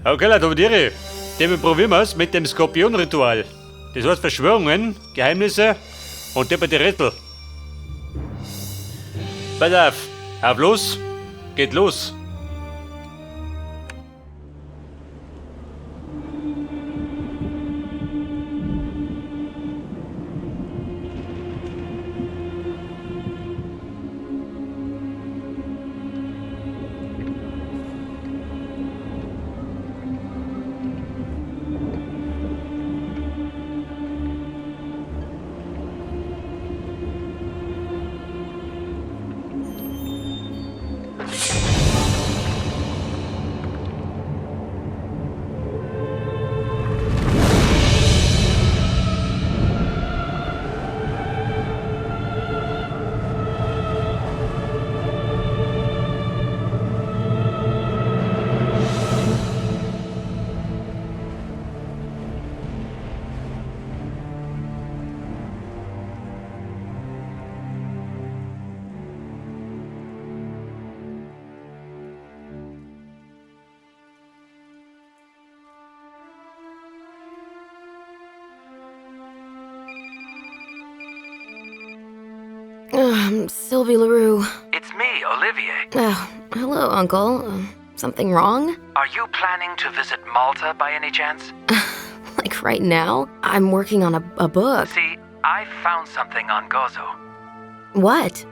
Okay, Leute, aber Tiere, dem probieren wir es mit dem Skorpion-Ritual. Das heißt Verschwörungen, Geheimnisse und die Rätsel. Pass auf, auf los, geht los. Sylvie LaRue. It's me, Olivier. Oh, hello, Uncle. Something wrong? Are you planning to visit Malta by any chance? Like right now? I'm working on a book. See, I found something on Gozo. What?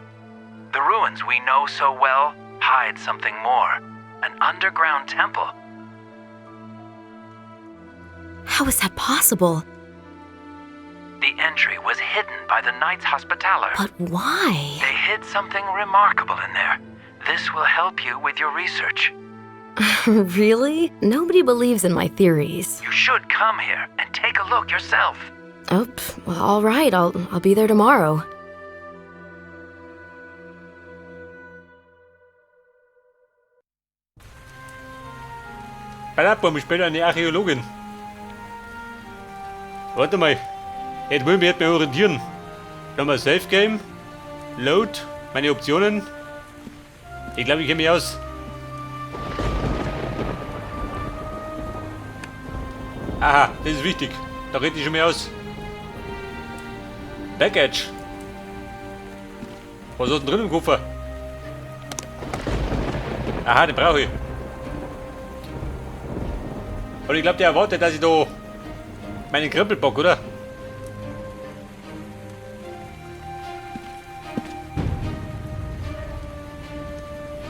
The ruins we know so well hide something more. An underground temple. How is that possible? The entry was hidden by the Knights Hospitaller. But why? They hid something remarkable in there. This will help you with your research. Really? Nobody believes in my theories. You should come here and take a look yourself. Oh, well, all right. I'll be there tomorrow. Pass auf, ich bin eine Archäologin. Warte mal. Jetzt wollen wir jetzt mal orientieren. Dann mal Save Game. Load. Meine Optionen. Ich glaube, ich kenne mich aus. Aha, das ist wichtig. Da rede ich schon mal aus. Baggage. Was ist denn drin im Koffer? Aha, den brauche ich. Und ich glaube, der erwartet, dass ich da meinen Krempel pack, oder?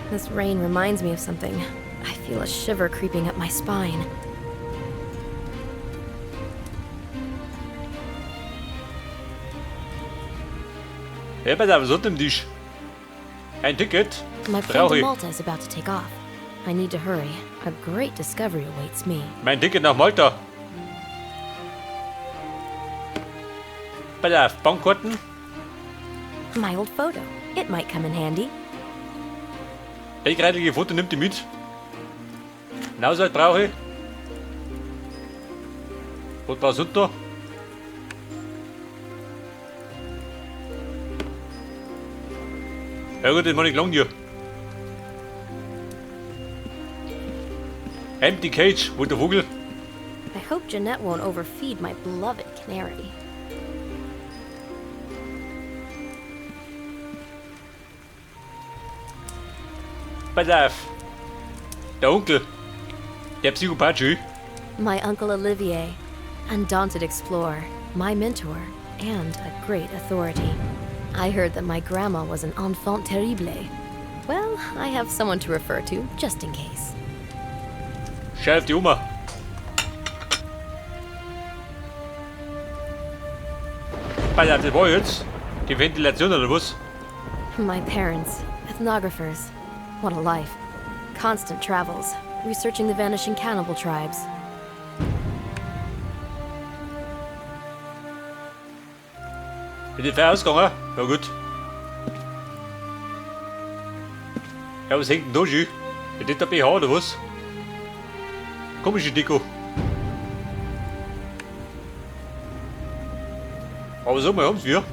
This rain reminds me of something. I feel a shiver creeping up my spine. Ja, pass auf, was hat denn Tisch? Ein Ticket. My plane Brauche to ich. Malta is about to take off. I need to hurry. A great discovery awaits me. Mein Ticket nach Malta. Pass auf, Bankkarten. My old photo. It might come in handy. Das kreidlige Foto nimmt die mit. Einen Ausweis brauche ich. Was war sonst noch? Ja gut, das mach ich lang hier. Empty Cage, wo der Vogel? I hope Jeanette won't overfeed my beloved canary. Pass auf. Der Onkel. Der Psychopath, schön. My Uncle Olivier, undaunted explorer, my mentor, and a great authority. I heard that my grandma was an enfant terrible. Well, I have someone to refer to, just in case. Schau auf die Oma. Pass auf, das war jetzt die Ventilation oder was? My parents, ethnographers. What a life. Constant travels, researching the vanishing cannibal tribes. Bin ich fair ausgegangen? Ja gut. Ja, was hängt denn da schon? Ist das der BH oder was? Komische Deko. Aber so mal haben's wir.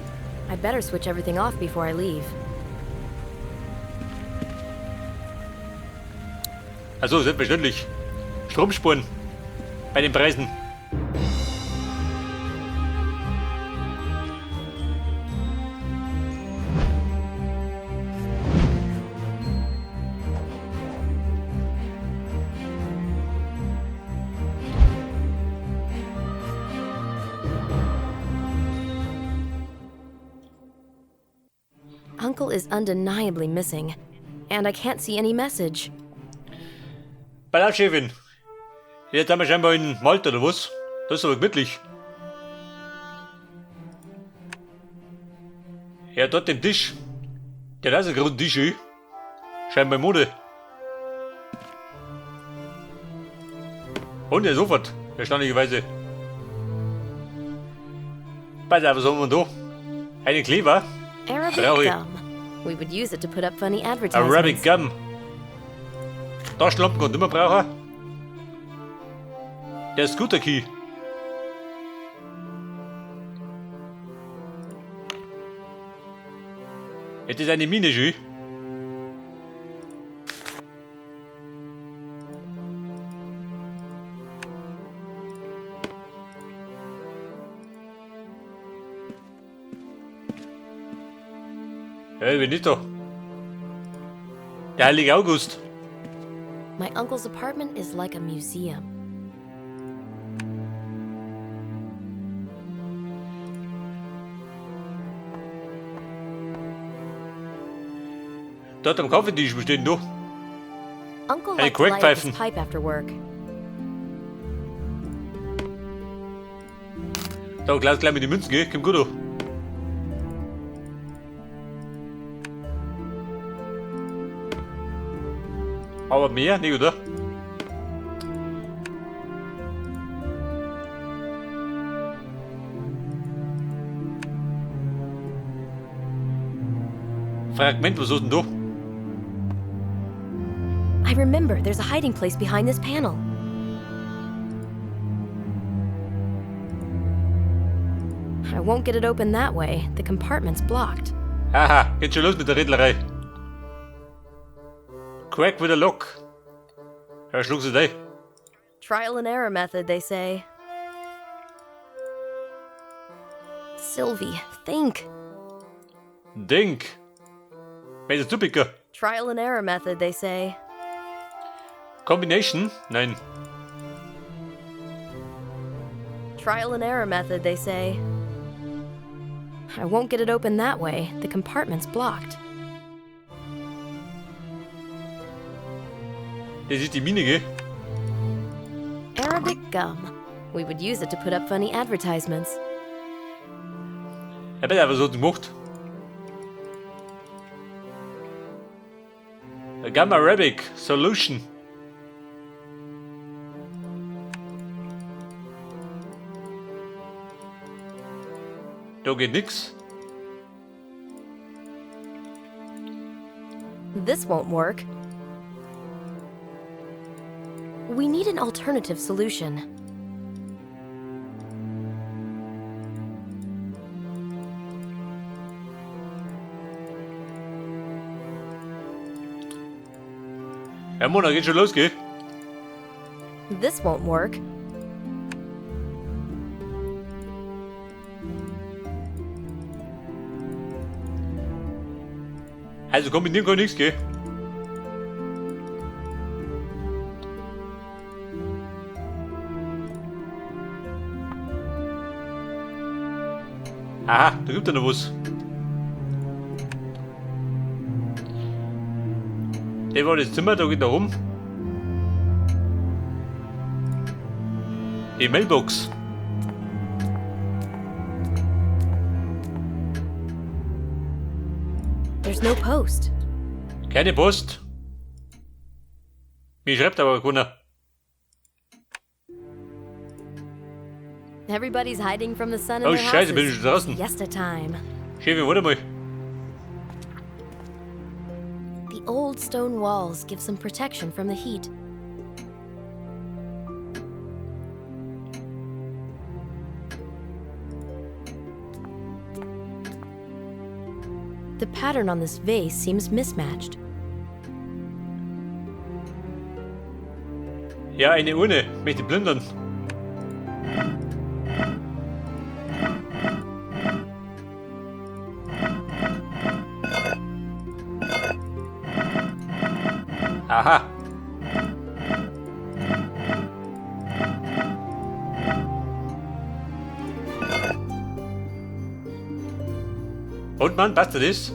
I'd better switch everything off before I leave. Also selbstverständlich. echt rumspuren. Bei den Preisen. Uncle is undeniably missing, and I can't see any message. Pass auf, Chefin. Jetzt sind wir scheinbar in Malta, oder was? Das ist aber gemütlich. Ja, dort den Tisch. Der da ist ein großer Tisch, eh? Scheinbar Mode. Und der sofort, erstaunlicherweise. Pass auf, was haben wir denn da? Einen Kleber. Arabic Brauche ich. gum. We would use it to put up funny advertisements. Arabic Gum. Taschenlampen kann ich immer brauchen. Der Scooter Key. Jetzt ist eine Mine, schön. Hey, bin ich da? Der Heilige August. My uncle's apartment is like a museum. Dort am Kaffeetisch, wo steht denn da? Uncle Hey, liked to light up his Crackpfeifen. pipe after work. Da Klaus gleich mit den Münzen, gell? Kommt gut an. Aber mehr? Nicht, oder? Fragment, was ist denn da? I remember there's a hiding place behind this panel. I won't get it open that way. The compartment's blocked. Haha, geht schon los mit der Redlerei. Crack with a lock. Ja, schlug sie ein. Trial and error method, they say. Sylvie, think. Denk. Welcher Zupicker? Trial and error method, they say. Combination? Nein. Trial and error method, they say. I won't get it open that way. The compartment's blocked. Das ist die Mine, gell? Arabic gum. We would use it to put up funny advertisements. Ich hab einfach so gemacht. Gum Arabic Solution. Da geht nix. This won't work. We need an alternative solution. Ja, Mona, geht schon los, gell? This won't work. Also kombinieren kann ich nix, gell? Aha, da gibt er noch was. Der war das Zimmer, da geht er rum. Die Mailbox. There's no post. Keine Post. Mir schreibt aber keiner. Everybody's hiding from the sun in Oh, their Scheiße, bin houses. ich schon draußen. Siesta time. Chefin, warte mal. The old stone walls give some protection from the heat. The pattern on this vase seems mismatched. Ja, eine Urne. Möchte plündern. Aha. Und Mann, passt das?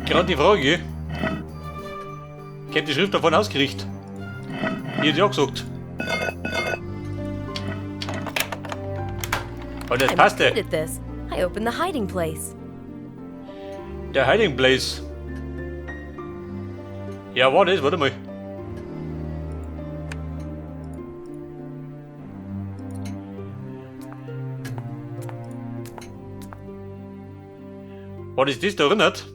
Gerade die Frage. Ich hab die Schrift davon ausgerichtet. Ich hätte ja gesagt. Und das I'm passte. good at this. I opened the hiding place. Der Hiding Place. Ja, war das? Warte mal. Was ist das da erinnert?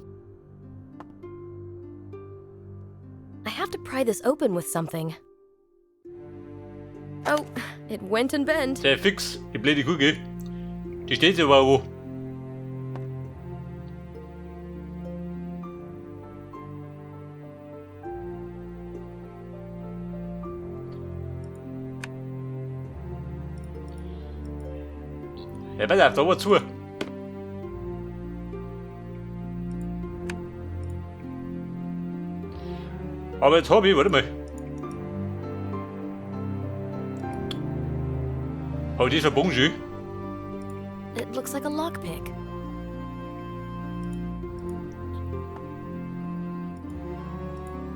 I have to pry this open with something. Oh, it went and bent. Der fix, die blöde Kugel. Die steht ja aber wo. Ja, pass auf, da war zu. Aber jetzt hab ich, warte mal. Aber die ist verbogen schon. It looks like a lockpick.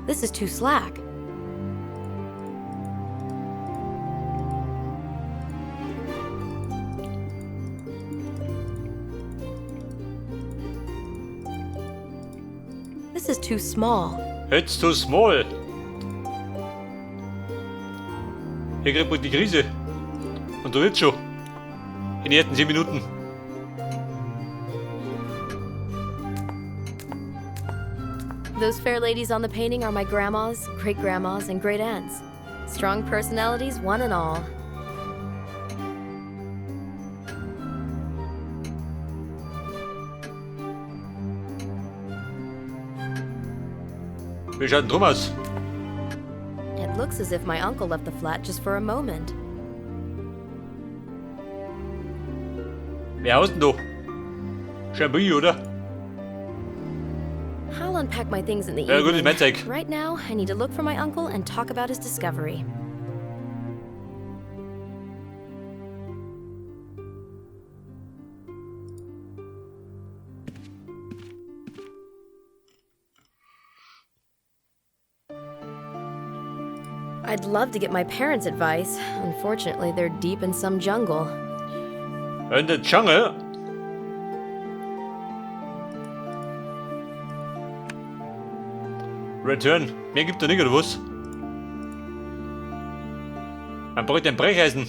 This is too slack. This is too small. It's too small. Hier kriegt man die Krise. Und du jetzt schon. In den ersten 10 Minuten. Those fair ladies on the painting are my grandmas, great grandmas, and great aunts. Strong personalities, one and all. Wie schaut denn drum aus? It looks as if my uncle left the flat just for a moment. Wer haust denn da? Scheinbar ich, oder? I'll unpack my things in the Ja, gut, evening. ist mein Zeug. Right now, I need to look for my uncle and talk about his discovery. I'd love to get my parents' advice. Unfortunately, they're deep in some jungle. In the jungle? Return. Mehr gibt er nicht, oder was? Man braucht ein Brecheisen.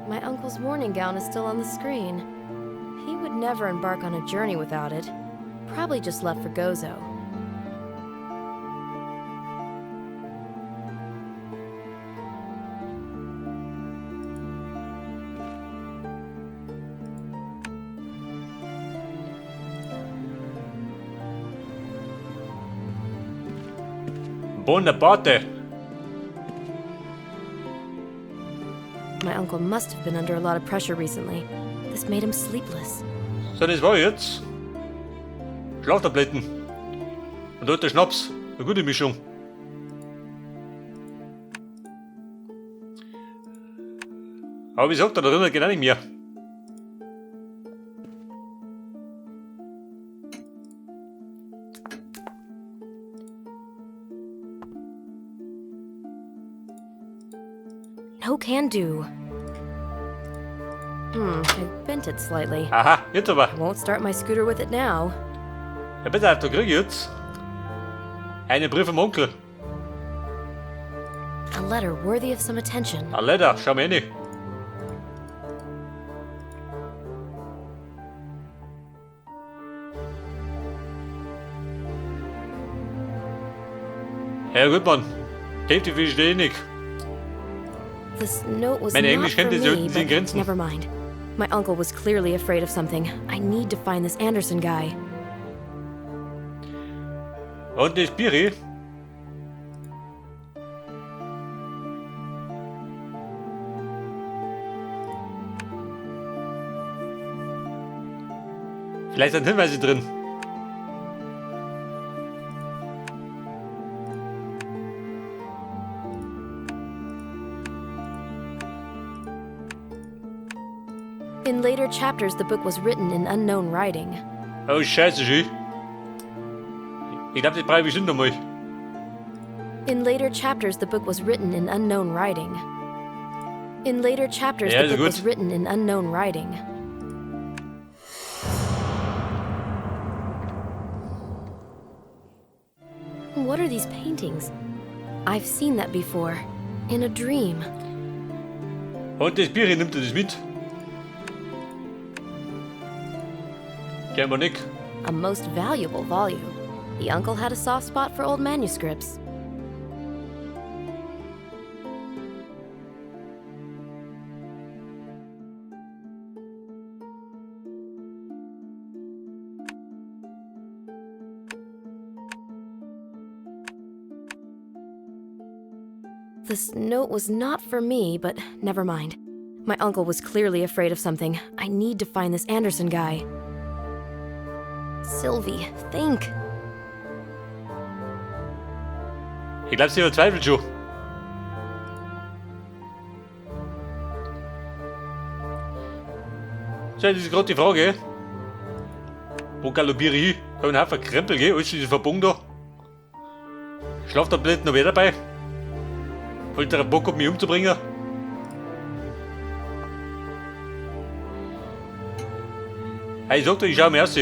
My uncle's morning gown is still on the screen. He would never embark on a journey without it. Probably just left for Gozo. Bonaparte. My uncle must have been under a lot of pressure recently. This made him sleepless. So, das war jetzt. Schlaftabletten. Und dort der Schnaps. Eine gute Mischung. Aber wie gesagt, da drinnen geht auch nicht mehr. No can do. I bent it slightly. Aha, jetzt aber. I won't start my scooter with it now. Ja, pass auf, da krieg ich jetzt einen Brief vom Onkel. A letter worthy of some attention. A letter, schau mal rein. Ja gut, Mann. Hälfte verstehe ich nicht. This note was Meine not for Englischkenntnisse me, halten sich in but Grenzen. never mind. My uncle was clearly afraid of something. I need to find this Anderson guy. Und das Biri. Vielleicht sind Hinweise drin. In later chapters, the book was written in unknown writing. Oh, scheiße, schön. Ich glaube, das brauche ich bestimmt nochmal. In later chapters, the book was written in unknown writing. In later chapters, Ja, the ist book was gut. written in unknown writing. What are these paintings? I've seen that before. In a dream. Und das Biri nimmt er das mit. Scheinbar nicht. A most valuable volume. The uncle had a soft spot for old manuscripts. This note was not for me, but never mind. My uncle was clearly afraid of something. I need to find this Anderson guy. Sylvie, think. Ich glaube, sie verzweifelt schon. So, das ist gerade die Frage. Wo galoppiere ich? Da hab ich einen Haufen Krempel, gell? Alles ist verbogen da. Schlaftabletten noch wer dabei? Wollt ihr Bock, um mich umzubringen? Hey, ich sag dir, ich schau mir aus.